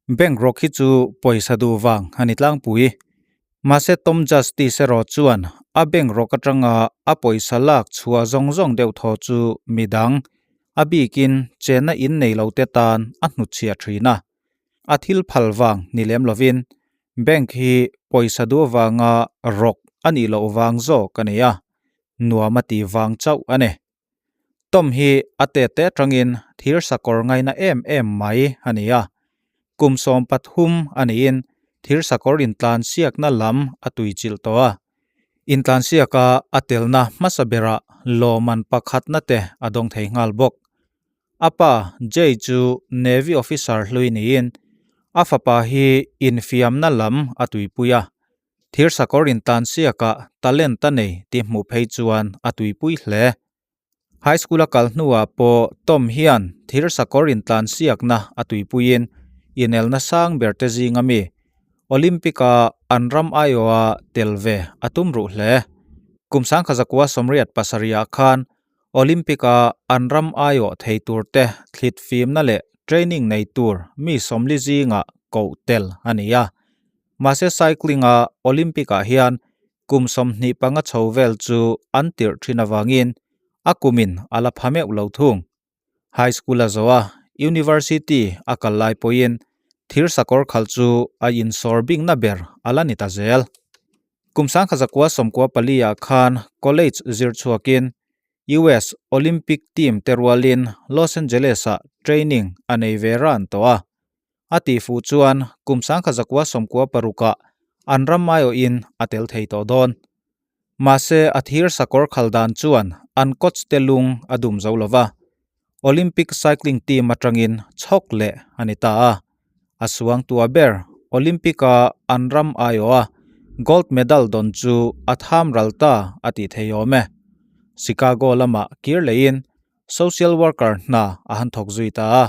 Bank rawk hi chu pawisa duh vang a ni tlangpui. Mahse Tom Justice erawh chuan a bank rawk atanga a pawisa lak chhuah zawng zawng deuh thaw chu midang, a bikin chenna in nei lo te tan a hnutchhiah thin a. A thil phal vang ni lem lovin bank hi pawisa duh vanga rawk a nih loh vang zawk a ni a, nuam a tih vang chauh a ni. Tom hi a tet te atangin thir sakawr ngaina em em mai a ni a, kum 13 a niin thir sakawr intlansiakna lam a tuichilh tawh a. Intlansiaka a telna hmasa berah lawmman pakhatna te a dawng thei nghal bawk. A pa Jay chu Navy officer hlui niin a fapa hi infiamna lam a tuipui a, Thir sakawr intlansiakah talent a nei tih hmuh phei chuan a tuipui hle. High school a kal hnuah pawh Tom hian thir sakawr intlansiakna a tuipuiin inelna sang ber te zinga mi Olympic-a an ram aiawha tel ve a tum ruh hle. Kum 1987-ah khan Olympic-a an ram aiawh thei tur te thlit fimna leh training nei tur mi 40 zingah koh tel a ni a. Mahse cycling-a Olympic-ah hian kum 25 chho vel chu an tirh thin avangin a kumin a la pha meuh lo thung. High school a zo a, university a kal lai pawhin thir sakawr khalh chu a insawr bikna ber a la ni ta zel. Kum 1994-ah khan college zir chhuakin US Olympic team te rualin Los Angeles-ah training a nei ve ran tawh a. A tih fuh chuan kum 1996-ah an ram aiawhin a tel thei tawh dawn. Mahse a thir sakawr khal dan chuan an coach te lung a dum zo lo va, Olympic cycling team atangin chhawk leh a ni ta a. A suang tua ber Olympic-a an ram aiawha gold medal dawn chu a tham ral ta a tih thei awm e. Chicago lamah kir leiin social worker hna a han thawk zui ta a.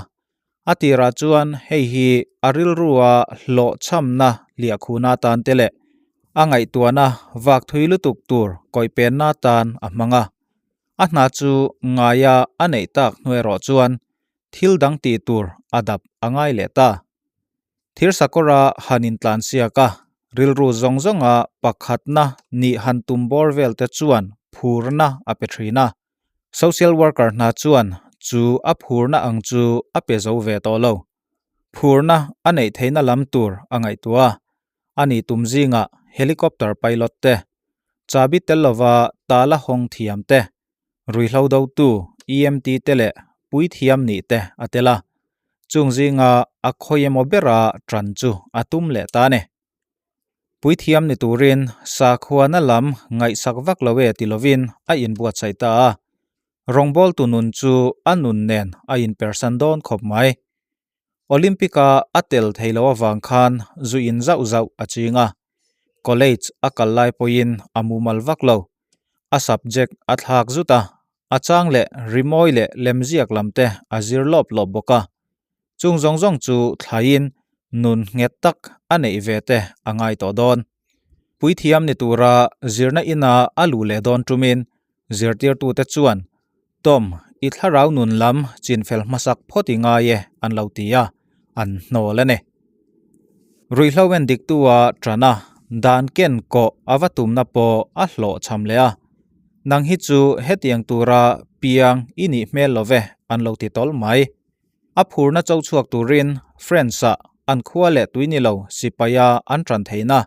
A tirah chuan hei hi a rilrua hlawhchhamna hliahkhuna atan te leh a ngaihtuahna vak thui lutuk tur kawihpenna atan a hmang a. A hna chu ngaia a neih tak hnu erawh chuan thil dang tih tur a dap a ngai leh ta. Thir sakawra han intlansiak a, rilru zawng zawnga pakhatna nih han tum bawr vel te chuan phurna a pe thin a. Social worker hna chuan chu a phurna ang chu a pe zo ve tawh lo. Phurna a neih theihna lam tur a ngaihtuah a, a nih tum zingah helicopter pilot te, chabi tel lova tala hawng thiam te, ruihhlo dotu EMT te leh puithiam nih te a tel a. Chung zinga a khawi emaw bera tan chu a tum leh ta a ni. Puithiam ni turin sakhuana lam ngaihsak vak lo e ti lovin a inbuatsaih ta a, rawngbawltu nun chu a nun nen a inpersan dawn khawp mai. Olympic-a a tel thei lo avang khan zu in zauh zauh a ching a, college a kal lai pawhin a mumal vak lo. A subject a thlak zut a, a chang leh rimawi leh lemziak lam te a zir lawp lawp bawk a. Chung zawng zawng chu thlaiin nun nghet tak a neih ve te a ngai tawh dawn. Puithiam ni tura zirna ina a luh leh dawn tumin zirtirtute chuan, Tom, i thlarau nun lam chinfel hmasak phawt i ngai e an lo ti a, an hnawl a ni. Ruihhlo en diktua tan a, dan ken kawh a va tumna pawh a hlawhchham leh a. Nang hi chu hetiang tura piang i nih hmel lo ve an lo ti tawl mai. A phurna cho chhuak turin French-ah an khua leh tui ni lo sipaia an tan theihna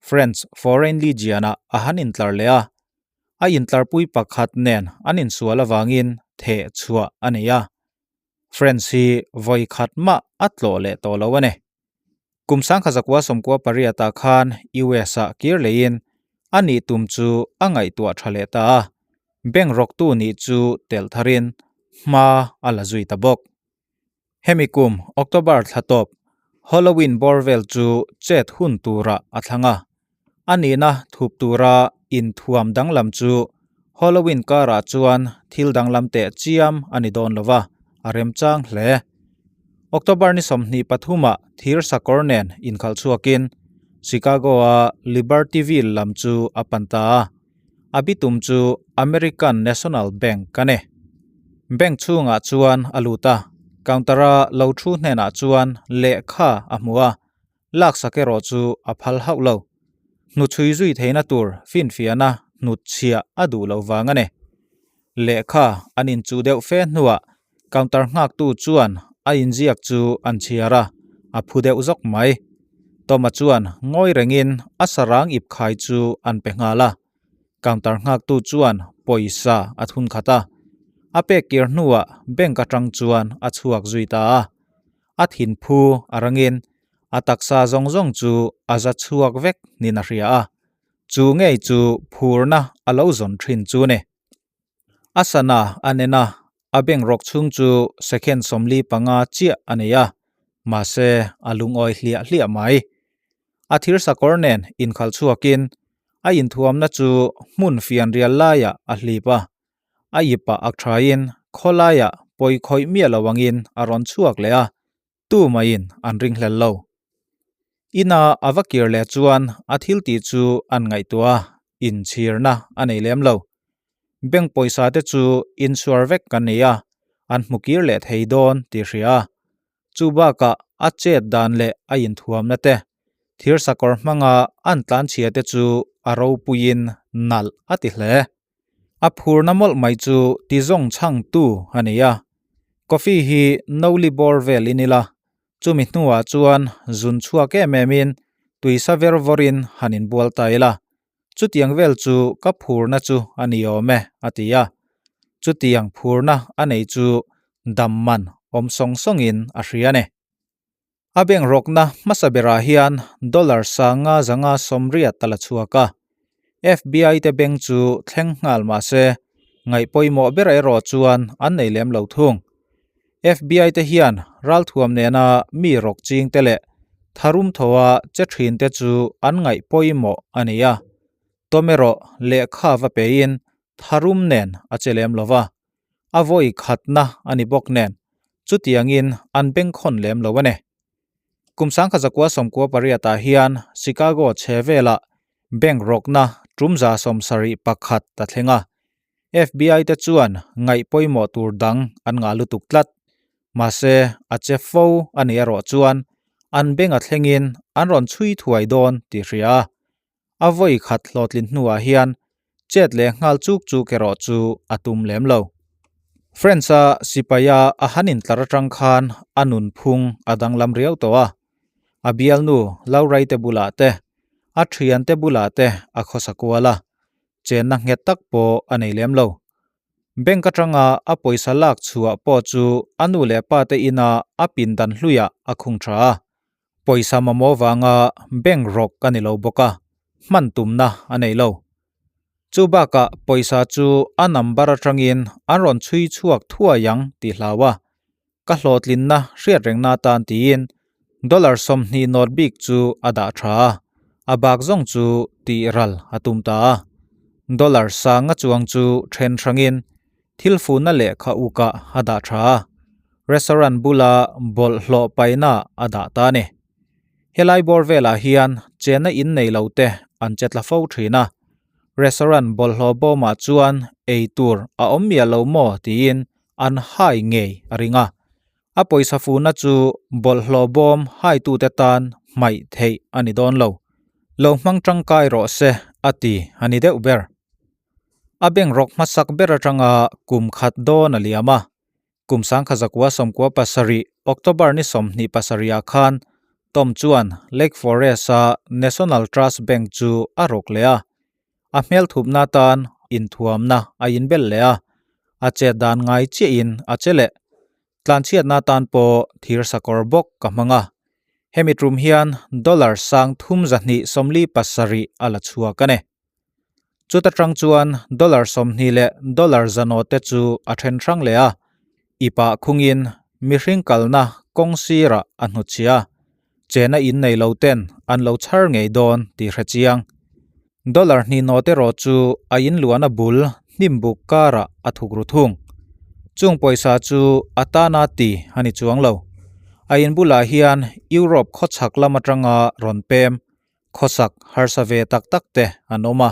French Foreign Legion-ah a han intlar leh a. A intlarpui pakhat nen an insual avangin theh chhuah a nei a. French hi vawi khat mah a tlawh leh tawh lo a ni. Kum 1998-ah khan US-ah kir leiin a nih tum chu a ngaihtuah tha leh ta a, bank rawktu nih chu telh tharin hma a la zui ta bawk. Hemi kum October thla tawp Halloween bawr vel chu chet hun turah a thlang a, a nihna thup tura inthuam danglam chu Halloween karah chuan thil danglam teh chiam a ni dawn lo va, a remchang hle. October ni 23-ah thir sakawr nen inkhalh chhuakin Chicago-a Libertyville lam chu a pan ta a, a bitum chu American National Bank a ni. Bank chhungah chuan a lut a. Counter-a lo thu hnenah chuan lehkha a hmu a, laksak erawh chu a phal hauh lo. Hnuchhui zui theihna tur finfiahna hnutchhiah a duh loh vang a ni. Lehkha an inchuh deuh fe hnuah counter nghaktu chuan a inziak chu an chhiar a, a phu deuh zawk mai. Toma chuan ngawi rengin a sarang ip khai chu an pe nghal a. Counter nghaktu chuan pawisa a thun khat a, a pek kir hnuah bank atang chuan a chhuak zui ta a. A thinphu a rangin a taksa zawng zawng chu a za chhuak vek niin a hria a, chu ngei chu phurna a lo zawn thin chu ni. A sana a nen a, a bank rawk chhung chu second 45 chiah a nei a, mahse a lungawi hliah hliah mai. A thir sakawr nen inkhalh chhuakin a inthuamna chu hmun fianrial laiah a hlip a, a ipah ak thain khawlaiah pawi khawih miah lo angin a rawn chhuak leh a, tumaiin an ringhlel lo. Ina a va kir leh chuan a thil tih chu an ngaihtuah a, inchhirna a nei lem lo. Bank pawisa te chu insuar vek kan nei a, an hmu kir leh thei dawn tih hria a. Chu bakah a chet dan leh a inthuamna te, thir sakawr hmanga an tlanchhia te chu a ropuiin nalh a ti hle. A phurna mawlh mai chu ti zawng chhangtu a ni a. Coffee hi no li bawr vel in ila, chumi hnuah chuan zun chhuak em em in tuisa ver vawrin han inbual ta ila. Chutiang vel chu ka phurna chu a ni awm e, a ti a. Chutiang phurna a nei chu dam man awm sawng sawngin a hria a ni. A bank rawkna hmasa berah hian dollar 580 a la chhuak a. FBI te bank chu thleng nghal mah se, ngaih pawimawh ber erawh chuan an nei lem lo thung. FBI te hian ralthuam nena mi rawk ching te leh tharum thoa che thin te chu an ngaih pawimawh a ni a. Tom erawh lehkha va pein tharum nen a che lem lo va. A vawi khatna a ni bawk nen chutiangin an bengkhawn lem lo a ni. Kum 1998 ah hian Chicago chhe velah bank rawkna tum 71 a thleng a. FBI te chuan ngaih pawimawh tur dang an ngah lutuk tlat. Mahse, a che fo a nih erawh chuan an beng a thlengin an rawn chhui thuai dawn tih hria a. A vawi khat hlawhtlin hnuah hian chet leh nghal chuk chuk erawh chu a tum lem lo. French-a sipaia a han intlar atang khan a nunphung a danglam riau tawh a. A bialnu Lauraite bulah te, a thiante bulah te a khawsa kual a. Chenna nghet tak pawh a nei lem lo. Bank atanga a pawisa lak chhuah pawh chu a nu leh pa te ina a pindan hluiah a khung tha a. Pawisa mamawh vanga bank rawk a ni lo bawk a, hman tumna a nei lo. Chu bakah pawisa chu a number atangin an rawn chhui chhuak thuai ang tih hlau a, ka hlawhtlinna hriat rengna atan tiin dollar 20 nawt bik chu a dah tha a, a bak zawng chu tih ral a tum ta a. Dollar sanga chuang chu then hrangin thil fuhna lehkha ukah a dah tha a, restaurant bula bawlhhlawh paihna a dah ta a ni. Helai bawr velah hian chenna in nei lo te an che tla fo thin a, restaurant bawlhhlawh bawmah chuan ei tur a awm miah lo maw tiin an hai ngei a ring a. A pawisa fuhna chu bawlhhlawh bawm haitute tan hmaih theih a ni dawn lo. Lo hmang tangkai rawh se a ti a ni deuh ber. A bank rawk hmasak ber atanga kum khat dawn a liam a. Kum 1997 October ni 27 ah khan Tom chuan Lake Forest-a National Trust Bank chu a rawk leh a. A hmelthupna atan inthuamna a inbel leh a, a chet dan ngai chiahin a che leh. Tlanchhiatna atan pawh thir sakawr bawk ka hmang a. Hemi tum hian dollar 3247 a la chhuak a ni. Chuta tang chuan dollar 20 leh dollar 100 te chu a then hrang leh a, ipah khungin mihring kalna kawng sirah a hnutchhia a. Chena in nei lo ten an lo chhar ngei dawn tih hre chiang. Dollar hnih nawt erawh chu a in luahna bul hnim buk karah a thuk ru thung. Chung pawisa chu a tana ti a ni chuang lo. A in bulah hian Europe khawchhak lam atanga rawn pem, khawsak harsa ve tak tak te an awm a.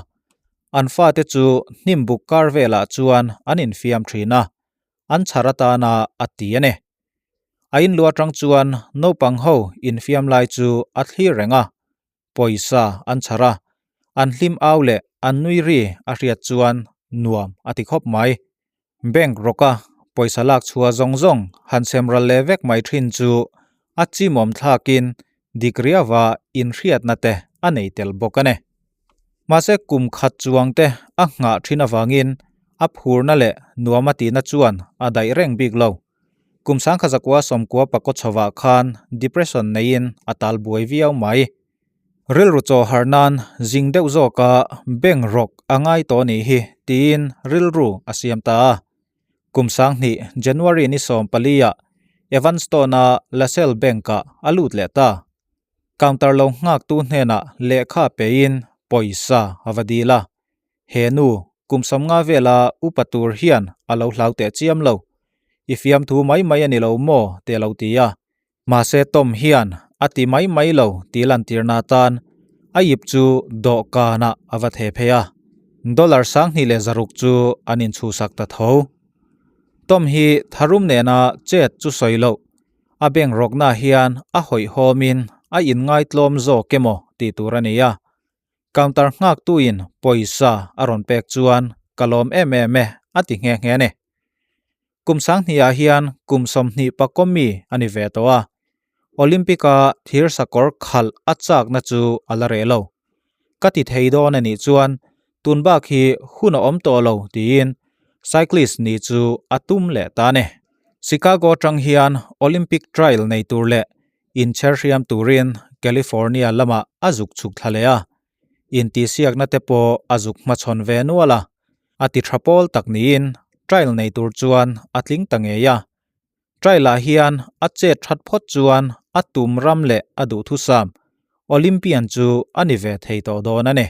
An fate chu hnim buk kar velah chuan an infiam thin a, an chhar atana a ti a ni. A in lu atang chuan naupang ho infiam lai chu a thlir reng a, pawisa an chhar a, an hlim au leh an nui ri a hriat chuan nuam a ti khawp mai. Bank rawka pawisa lak chhuah zawng zawng han sem ral leh vek mai thin chu a chimawm thlakin dik riauva inhriatna te a nei tel bawk a ni. Mahse kum khat chuang te a nghah thin avangin a phurna leh nuam a tihna chuan a daih reng bik lo. Kum sangkha zakua sawmkua pakaw chhovah khan depression neiin a tal buai viau mai. Rilru chaw harh nan zing deuh zawka bank rawk a ngai tawh nih hi tiin rilru a siam ta a. Kum sanghnih January ni 14 ah Evanston-a Lasell Bank-ah a lut leh ta. Counter lo nghaktu hnenah lehkha pein pawisa a va dil a. He nu, kum 50 vela upa tur hian a lo hlau teh chiam lo. I fiamthu mai mai a ni lo maw te a lo ti a. Mahse Tom hian a ti mai mai lo tih lantirna atan a ip chu dawhkanah a va theh phei a. Dollar 2600 chu an inchhuhsak ta tho. Tom hi tharum nena chet chu sawi loh. A bank rawkna hian a hawihhawmin a inngaitlawm zawk emaw tih tur a ni a. Counter nghaktuin pawisa a rawn pek chuan ka lawm em em e a ti nghe nghe a ni. Kum 2000ah hian kum 20 pakawmi a ni ve tawh a, Olympic-a thir sakawr khalh a chakna chu a la reh lo. Ka ti thei dawn a nih chuan tun bak hi hun a awm tawh lo tiin cyclist nih chu a tum leh ta a ni. Chicago atang hian Olympic trial nei tur leh inchher hriam turin California lamah a zuk chhuk thla leh a, intihsiakna te pawh a zuk hmachhawn ve nual a, a ti tha pawl tak niin trial nei tur chuan a tling ta ngei a. Trial-ah hian a chet that phawt chuan a tum ram leh a duhthusam Olympian chu a ni ve thei tawh dawn a ni.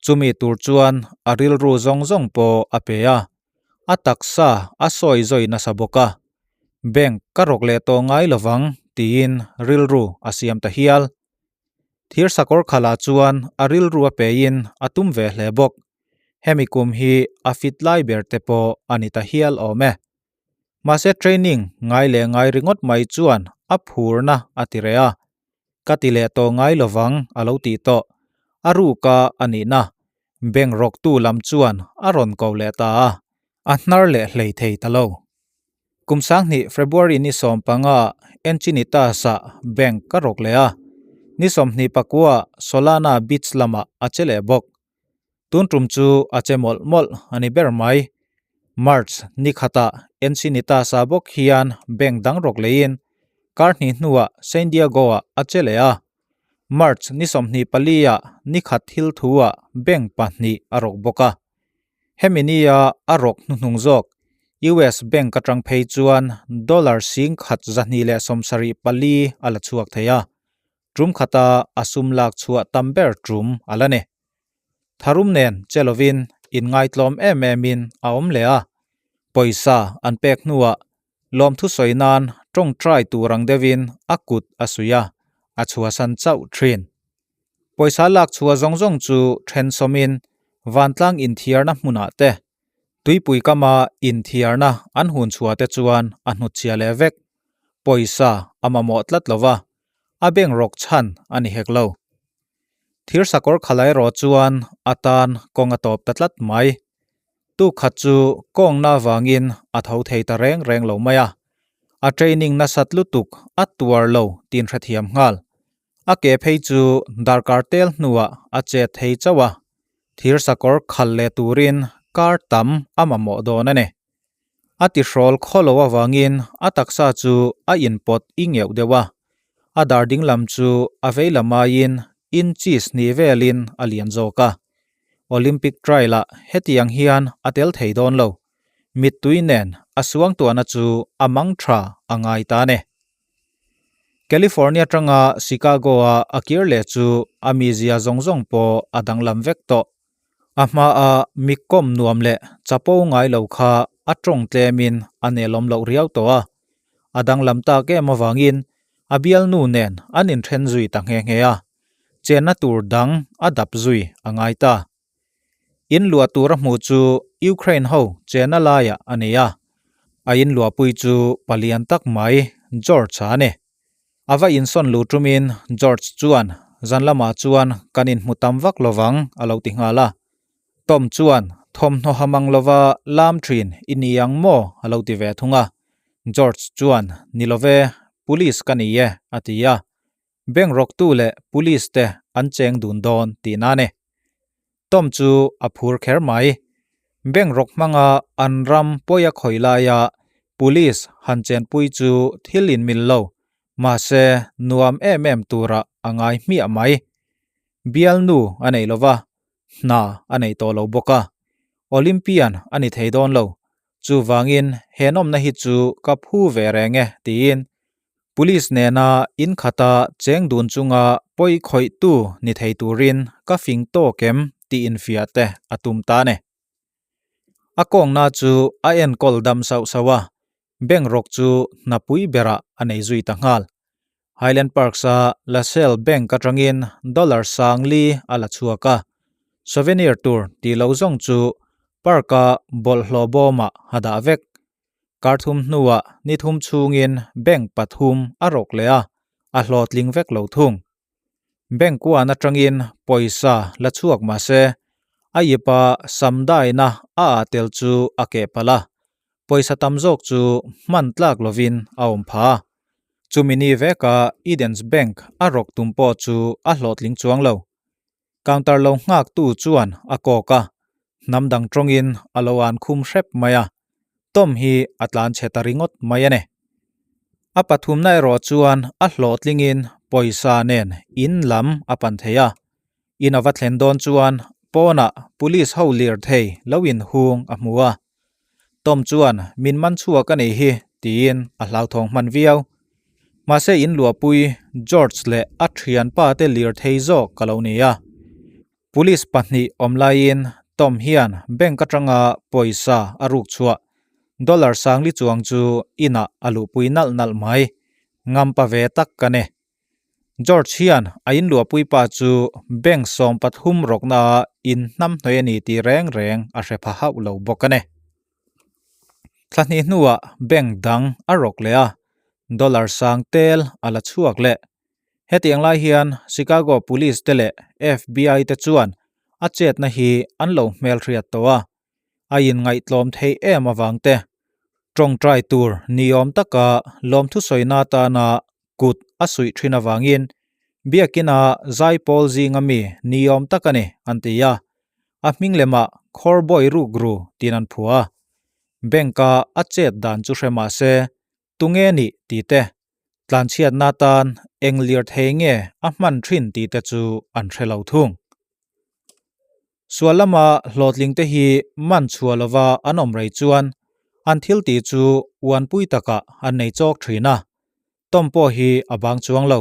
Chumi tur chuan a rilru zawng zawng pawh a pe a, a taksa a sawi zawi nasa bawk a. Bank ka rawk leh tawh ngai lovang tiin rilru a siam ta hial. Thir sakawr khalah chuan a rilru a peiin a tum ve hle bawk. Hemi kum hi a fit lai ber te pawh a ni ta hial awm e. Mahse training ngai leh ngai ringawt mai chuan a phurna a ti reh a. Ka ti leh tawh ngai lovang a lo tih tawh. A ruka a nihna. Bank rawktu lam chuan a rawn ko leh ta a. A hnar leh hlei thei ta lo. Kum 2000 February ni 15 Encinitas-ah bank ka rawk leh a, ni 29 Solana Beach lamah a che leh bawk. Tun tum chu a che mawlh mawlh a ni ber mai. March ni khatah Encinitas-ah bawk hian bank dang rawk leiin kar hnih hnuah San Diego-ah a che leh a. March ni 24-ah ni khat thil thu-ah bank pahnih a rawk bawk a. Hemi nia a rawk hnuhnung zawk US Bank atang phei chuan dollar 1274 a la chhuak thei a, tum khata a sum lak chhuah tam ber tum a la ni. Tharum nen che lovin inngaitlawm em emin a awm leh a, pawisa an pek hnuah lawmthu sawi nan tawngtai tur ang deuhin a kut a suih a, a chhuahsan chauh thin. Pawisa lak chhuah zawng zawng chu then sawmin vantlang inthiarna hmunah te, tuipui kama inthiarna an hun chhuah te chuan a hnutchhia leh vek. Pawisa a mamawh tlat lo va, a bank rawk chhan a ni hek lo. Thir sakawr khalai erawh chuan a tan kawng a tawp ta tlat mai. Tu khat chu kawngna avangin a tho thei ta reng reng lo mai a, a training nasat lutuk a tuar lo tin hrethiam nghal. A ke phei chu darkar tel hnuah a chet thei chauh a, thir sakawr khal leh turin kar tam a mamawh dawn a ni. A tihrawl khaw lo avangin a taksa chu a inpawt i ngeuh deuh a, a dar ding lam chu a vei lam aiin inches hnih velin a lian zawk a. Olympic trial-ah hetiang hian a tel thei dawn lo. Mittui nen a suangtuahna chu a mang tha a ngai ta a ni. California atanga Chicago-a a kir leh chu a mizia zawng zawng pawh a danglam vek tawh. A hmaa mi kawm nuam leh chapo ngai lo kha a tawng tlemin a nelawm loh riau tawh a. A danglam tak em avangin a bialnu nen an inthen zui ta nghe nghe a, chenna tur dang a dap zui a ngai ta. In luah tur a hmuh chu Ukraine ho chenna laiah a nei a, a in luahpui chu palian tak mai George-a a ni. A va insawn luh tumin George chuan zan lamah chuan kan inhmu tam vak lovang a lo ti nghal a. Tom chuan thawmhnaw ha mang lova lam thin i ni ang maw a lo ti ve thung a. George chuan ni love, police ka ni e a ti a. Bank rawktu leh police te an cheng dun dawn tihna a ni. Tom chu a phur kher mai. Bank rawk hmanga an ram pawi a khawi laia police han chenpui chu thil inmil lo, mahse nuam em em turah a ngai hmiah mai. Bialnu a nei lova, hna a nei tawh lo bawk a, Olympian a ni thei dawn lo, chuvangin he nawmna hi chu ka phu ve reng e tiin Police nena inkhata cheng dun chunga pawi khawihtu ni thei turin ka fing tawk em tih infiah te a tum ta a ni. A kawngna chu a enkawl dam sauh sauh a, bank rawk chu hnapui berah a nei zui ta nghal. Highland Parks-a LaSalle Bank atangin dollar 4000 a la chhuak a, souvenir tur tih lo zawng chu park-a bawlhhlawh bawmah a dah vek. Kar thum hnuah ni thum chhungin bank pathum a rawk leh a, a hlawhtling vek lo thung. Bank kuan atangin pawisa la chhuak mah se, a ipa sam daina a ah tel chu a keh palh a, pawisa tam zawk chu hman tlak lovin a awm pha a. Chumi ni veka Eden's Bank a rawk tum pawh chu a hlawhtling chuang lo. Counter lo nghaktu chuan a kawk a, hnam dang tawngin a lo an khum hrep mai a, Tom hi a tlan chhe ta ringawt mai a ni. A pathumna erawh chuan a hlawhtlingin pawisa nen in lam a pan thei a, in a va thlen dawn chuan pawnah police ho lirthei lo inhung a hmu a. Tom chuan min man chhuak a nih hi tiin a hlauthawng hman viau. Mahse in luahpui George leh a thianpa te lirthei zawk ka lo ni a. Police pahnih awm laiin Tom hian bank atanga pawisa a ruk chhuah dollar 4000 chuang chu inah a luhpui nalh nalh mai. Ngampa ve tak ka ni. George hian a inluahpui pa chu bank 13 rawkna ah in hnamhnawih a ni tih reng reng a hre pha hauh lo bawk a ni. Thla hnih hnuah bank dang a rawk leh a, dollar sang tel a la chhuak leh. Hetiang lai hian Chicago Police te leh FBI te chuan a chetna hi an lo hmelhriat tawh a, a inngaihtlawm theih em avang te, tawngtai tur niawm taka lawmthu sawina atana kut a suih thin avangin biakina zaipawl zinga mi niawm tak a ni an ti a, a hming lemah Khawrbawi rukru tiin an phuah a, bank-a a chet dan chu hre mah se tunge nih tih te, tlanchhiatna atan eng lirthei nge a hman thin tih te chu an hre lo thung. Sual lama hlawhtling te hi man chhuah lova an awm rei chuan an thil tih chu uanpui takah an nei chawk thin a, Tom pawh hi a bang chuang lo.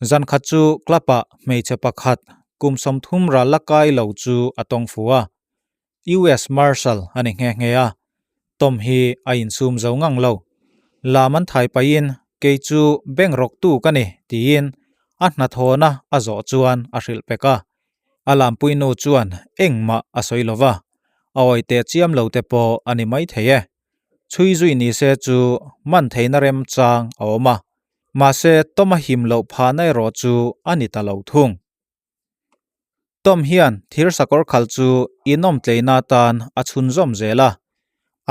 Zan khat chu club ah hmeichhe pakhat kum 30 ral la kai lo chu a tawng fu a, US Marshal a ni nghe nghe a, Tom hi a insum zo ngang lo. Lam an thai pahin kei chu bank rawktu ka ni tiin a hnathawna a zawh chuan a hrilh pek a. A lampui nu chuan engmah a sawi lo va, a awi teh chiam lo te pawh a ni maithei e. Chhui zui ni se chu man theihna remchang a awm a, mahse Tom a him loh phahna erawh chu a ni ta lo thung. Tom hian thir sakawr khal chu inawm tleina atan a chhunzawm zel a,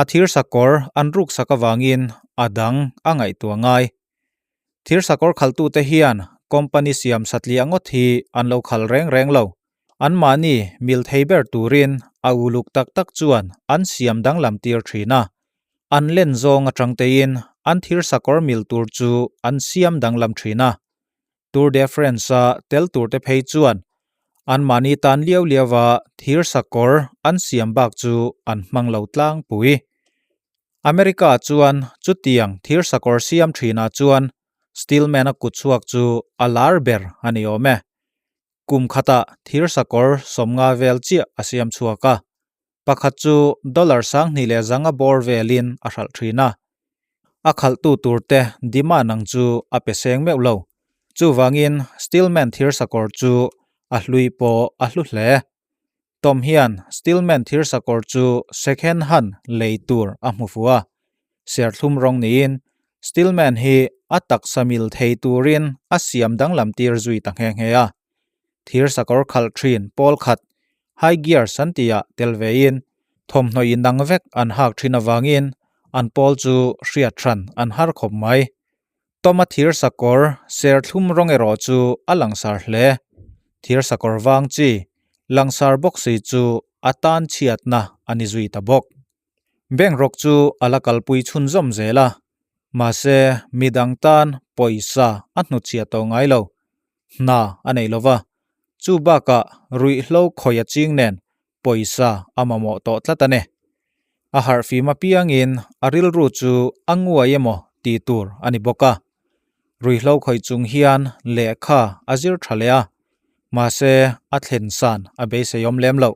a thir sakawr an ruksak avangin a dang a ngaihtuah ngai. Thir sakawr khaltute hian company siam satliah ngawt hi an lo khal reng reng lo. Anmahni mil thei ber turin a uluk tak tak chuan an siam danglam tir thin a. An len zawng atang tein an thir sakawr mil tur chu an siam danglam thin a. Tour de France-a tel turte phei chuan anmahni tan liau liaua thir sakawr an siam bak chu an hmang lo tlangpui. America chuan chutiang thir sakawr siam thinah chuan Stillman-a kut chhuak chu a lar ber a ni awm e. Kum khatah thir sakawr 50 vel chiah a siam chhuak a, pakhat chu dollar 2500 bawr velin a hralh thin a. A khalhtu turte demand ang chu a pe seng meuh lo. Chuvangin Stillman thir sakawr chu a hlui pawh a hlu hle. Tom hian Stillman thir sakawr chu second hand lei tur a hmu fuh a, serthlum rawng niin Stillman hi a taksa mil thei turin a siam danglam tir zui ta nghe nghe a. Thir sakawr khalh thin pawl khat, high gears an tihah tel vein thawmhnaw inang vek an hak thin avangin an pawl chu hriat hran an har khawp mai. Tawma thir sakawr serthlum rawng erawh chu a langsar hle. Thir sakawr vang chi langsar bawk si chu a tan chhiatna a ni zui ta bawk. Bank rawk chu a la kalpui chhunzawm zel a, mahse midang tan pawisa a hnutchhiah tawh ngai lo. Hna a nei lo va, chu bakah ruihhlo khawi a ching nen pawisa a mamawh tawh tlat a ni. A harhfim apiangin a rilru chu a nguai emaw tih tur a ni bawk a. Ruihhlo khawih chung hian lehkha a zir tha leh a, mahse a thlen san a beiseiawm lem loh.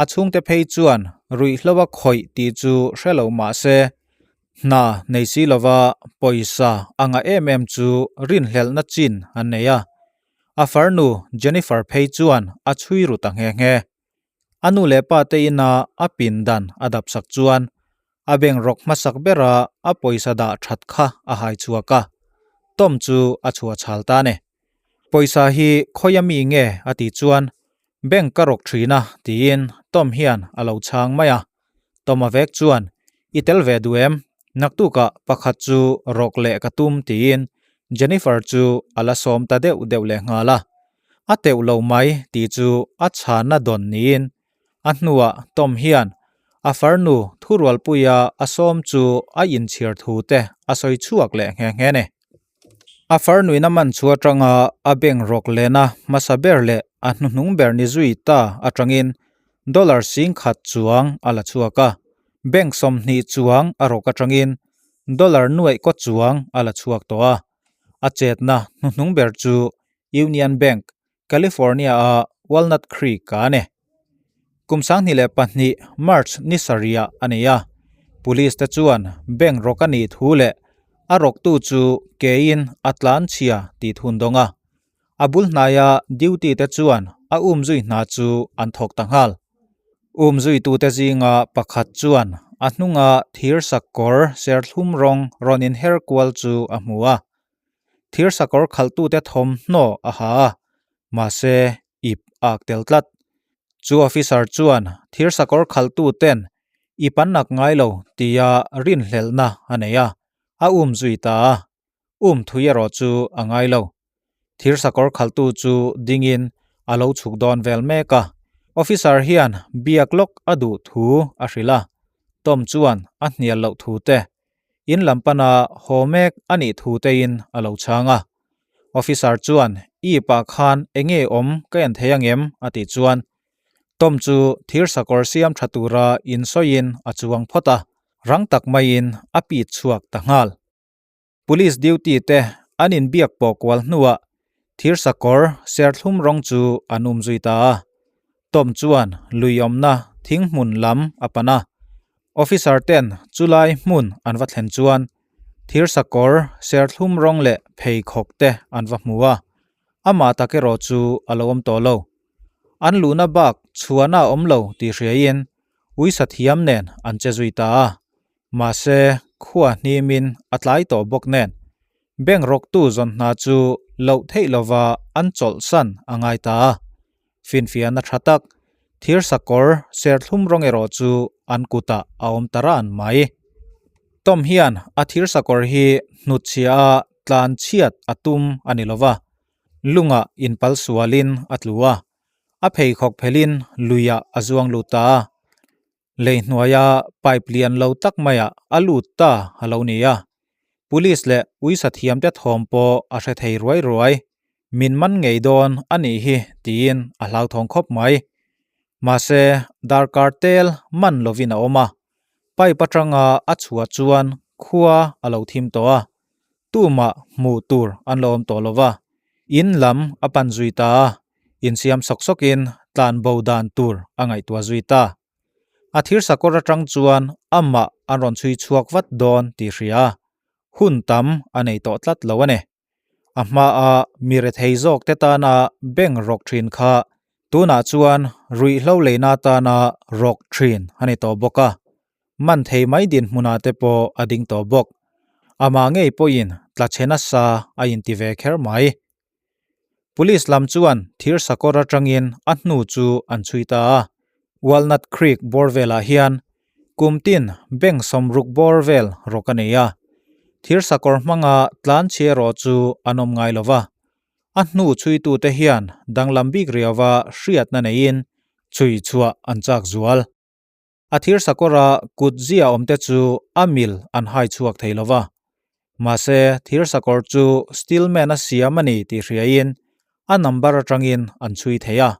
A chhungte phei chuan ruihhlo a khawih tih chu hre lo mah se, hna nei si lova pawisa a ngah em em chu rinhlelhna chin an nei a. A farnu Jennifer phei chuan a chhui ru ta nghe nghe. A nu leh pa te ina a pindan a dap sak chuan a bank rawk hmasak bera a pawisa dah that kha a hai chhuak a, Tom chu a chhuah chhal ta a ni. Pawisa hi khawi ami nge a tih chuan bank ka rawk thin a tiin Tom hian a lo chhang mai a. Tom a vek chuan I tel ve duh em? Naktukah pakhat chu rawk leh ka tum tiin Jennifer chu a la sawm ta deuh deuh leh nghal a. A teuh lo mai tih chu a chhanna dawn niin a hnuah Tom hian a farnu thurualpuia a sawm chu a inchhir thu te a sawi chhuak leh nghe nghe ni. A farnuin a man chu atanga a bank rawk lena hmasa ber leh a hnuhnung ber ni zui ta atangin dollar 10,000 chuang a la chhuak a, bank 20 chuang a rawk atangin dollar nuaih kaw chuang a la chhuak tawh a. A chetna hnuhnung ber chu Union Bank, California-a Walnut Creek-a a ni. Kum 2002 March ni sarihah a ni a, police te chuan bank rawk a nih thu leh a rawktu chu kein a tlan chhia tih thun dawng a. A bul hnaia duty te chuan a umzui hna chu an thawk ta nghal. Umzuitute zinga pakhat chuan a hnunga thir sakawr serthlum rawng rawn inher kual chu a hmu a. Thir sakawr khalhtute thawmhnaw a ha a, mahse ip a ak tel tlat. Chu officer chuan thir sakawr khalhtuten ip an ak ngai lo tia rinhlelhna a nei a, a um zui ta a. Um thui erawh chu a ngai lo. Thir sakawr khalhtu chu dingin a lo chhuk dawn vel mek a. Officer hian biak lawk a duh thu a hrilh a, Tom chuan a hnial loh thu te In lam pana haw mek a nih thu tein a lo chhang a. Officer chuan I pah khan enge awm ka en thei angem? a tih chuan Tom chu thir sakawr siam tha tura insawiin a chuang phawt a, rang tak maiin a pit chhuak ta nghal. Police duty te an inbiak pawh kual hnuah thir sakawr serthlum rawng chu an um zui ta a. Tom chuan lui awmna thing hmun lam a pan a. Officer ten chulai hmun an va thlen chuan thir sakawr serthlum rawng leh pheikhawk te an va hmu a. Amah tak erawh chu a lo awm tawh lo. An luhna bak chhuahna a awm lo tih hriain uisa thiam nen an che zui ta a. Mahse, khua hnimin a tlai tawh bawk nen, bank rawktu zawn hna chu loh theih lova an chawlhsan a ngai ta a. Finfiahna tha tak, thir sakawr serthlum rawng erawh chu an kutah a awm ta ran mai. Tom hian a thir sakawr hi hnutchhiah a tlan chhiat a tum a ni lova, lungah inpal sualin a tlu a, a pheikhawk phelin luiah a zuang lut ta a. Lei hnuaia pipe lian lo tak maiah a lut ta a lo ni a, Police leh uisa thiamte thawm pawh a hre thei ruai ruai. Min man ngei dawn a nih hi tiin a hlauthawng khawp mai. Mahse, darkar tel man lovin a awm a, pipe atanga a chhuah chuan khua a lo thim tawh a, tumah hmuh tur an lo awm tawh lo va, in lam a pan zui ta a, insiam sawk sawkin tlan bo dan tur a ngaihtuah zui ta. A thir sakawr atang chuan amah an rawn chhui chhuak vat dawn tih hria a, hun tam a nei tawh tlat lo a ni. A hmaa mi rethei zawk te tana bank rawk thin kha tunah chuan ruihhlo leina tana rawk thin a ni tawh bawk a, man thei mai dinhmunah te pawh a ding tawh bawk. Amah ngei pawhin tla chhe nasa a inti ve kher mai. Police lam chuan thir sakawr atangin a hnu chu an chhui ta a. Walnut Creek bawr velah hian kum tin bank sawmruk bawr vel rawk a nei a. Thir sakawr hmanga tlan chhi erawh chu an awm ngai lo va. A hnu chhuitute hian danglam bik riauva hriatna neiin chhui chhuah an chak zual. A thir sakawra kut zia awmte chu a mil an hai chhuak thei lo va. Mahse, thir sakawr chu Stillman a siam a ni tih hriain a number atangin an chhui thei a.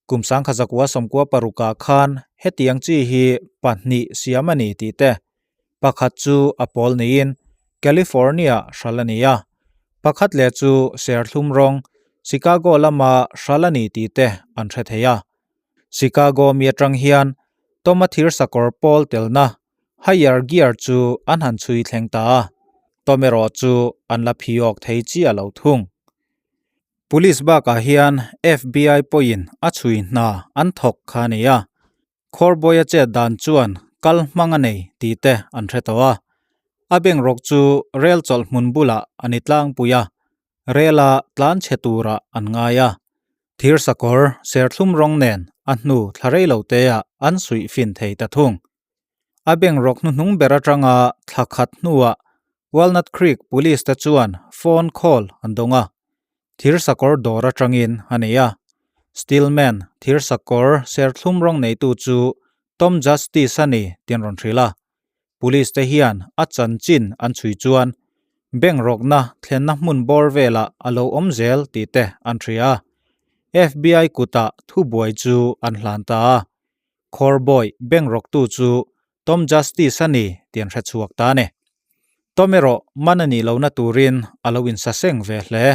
Kum sangkhazakua sawmkua parukah khan hetiang chi hi pahnih siam a ni tih te, pakhat chu a pawl niin California hral a ni a, pakhat leh chu serthlum rawng Chicago lama hral a ni tih te an hre thei a. Chicago mi atang hian Toma thir sakawr pawl telna higher gear chu an han chhui thleng ta a, Tom erawh chu an la phiawk thei chiah lo thung. Police bakah hian FBI pawhin a chhui hna an thawk kha a ni a, Khawrbawia chet dan chuan kal hmang a nei tih te an hre tawh a. A bank rawk chu rel chawlh hmun bulah a ni tlangpui a, rela tlan chhe turah an ngai a. Thir sakawr serthlum rawng nen a hnu thla rei lo teah an suih fin thei ta thung. A bank rawk hnuhnung ber atanga thla khat hnuah Walnut Creek Police te chuan phone call an dawng a. Thir sakawr dawr atangin a nei a. Stillman thir sakawr serthlum rawng neitu chu Tom Justice a ni tih an rawn hrilh a. Police te hian a chanchin an chhui chuan bank rawkna thlenna hmun bawr velah a lo awm zel tih te an hria a. FBI kutah thubuai chu an hlan ta a. Khawrbawi bank rawktu chu Tom Justice a ni tih an hre chhuak ta a ni. Tom erawh man a nih lohna turin a lo insaseng ve hle.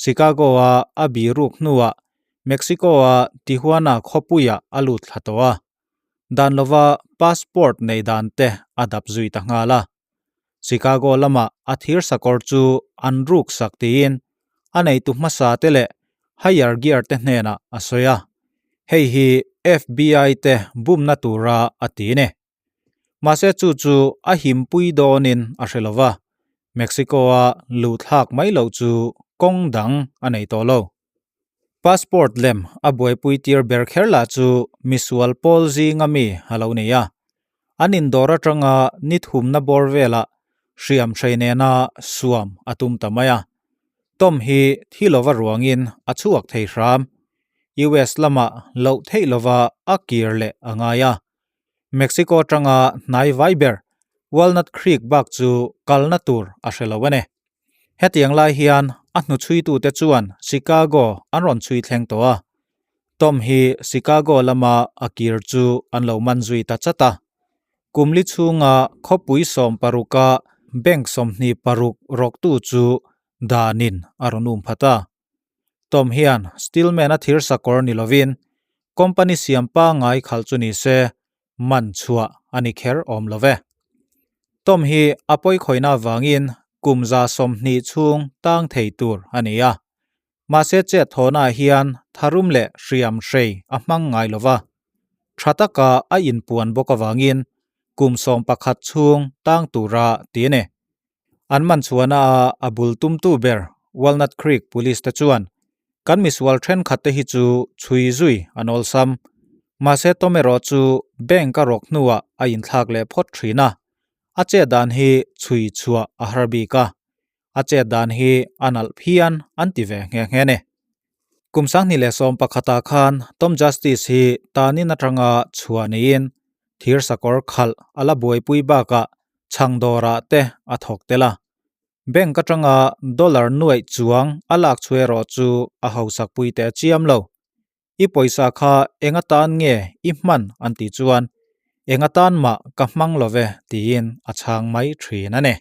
Chicago-a a biruk hnuah Mexico-a Tijuana khawpuiah a lut thla tawh a. Dan lova passport nei dan te a dap zui ta nghal a. Chicago lamah a thir sakawr chu an ruk sak tiin a neitu hmasa te leh higher gear te hnenah a sawi a. Hei hi FBI te bumna tura a ti ni. Mahse chu chu a himpui dawnin a hre lova, Mexico-a luhthlak mai loh chu kawng dang a nei tawh lo. Passport lem a buaipui tir ber kher lah chu misual pawl zinga mi a lo nei a. An indawr atanga ni thumna bawr velah hriam hrei nena suam a tum ta mai a. Tom hi thi lova ruangin a chhuak thei hram. US lamah loh theih lova a kir leh a ngai a. Mexico atanga hnai vai ber Walnut Creek bak chu kalna tur a hre lo a ni. Hetiang lai hian a hnuchhuitute chuan Chicago an rawn chhui thleng tawh a. Tom hi Chicago lama a kir chu an lo man zui ta chat a. Kum li chhunga khawpui 16-a bank 26 rawktu chu danin a rawn um phat a. Tom hian Stillman-a thir sakawr ni lovin company siam pangngai khalh chu ni se man chhuah a ni kher awm lo ve. Tom hi a pawikhawihna avangin kum 20 chhung tang thei tur a ni a. Mahse chet thawhnaah hian tharum leh hriam hrei a hmang ngai lo va. Tha taka a inpuan bawk avangin kum 11 chhung tang tura ti a ni. An man chhuahna a a bul tumtu ber Walnut Creek Police te chuan kan misual thenkhat te hi chu chhui zui an awlsam. Mahse Tom erawh chu bank a rawk hnuah a inthlak leh phawt thin a. A chet dan hi chhui chhuah a har bik a. A chet dan hi a nalh phian an ti ve nghe nghe ni. Kum 2011ah khan Tom Justice hi tanin atanga chhuah niin thir sakawr khalh a la buaipui bakah chhang dawrah te a thawk tel a. Bank atanga dollar nuaih chuang a lak chhu erawh chu a hausakpui teh chiam lo. I pawisa kha eng atan nge i hman an tih chuan eng atan mah ka hmang lo ve tiin a chhang mai thin a ni.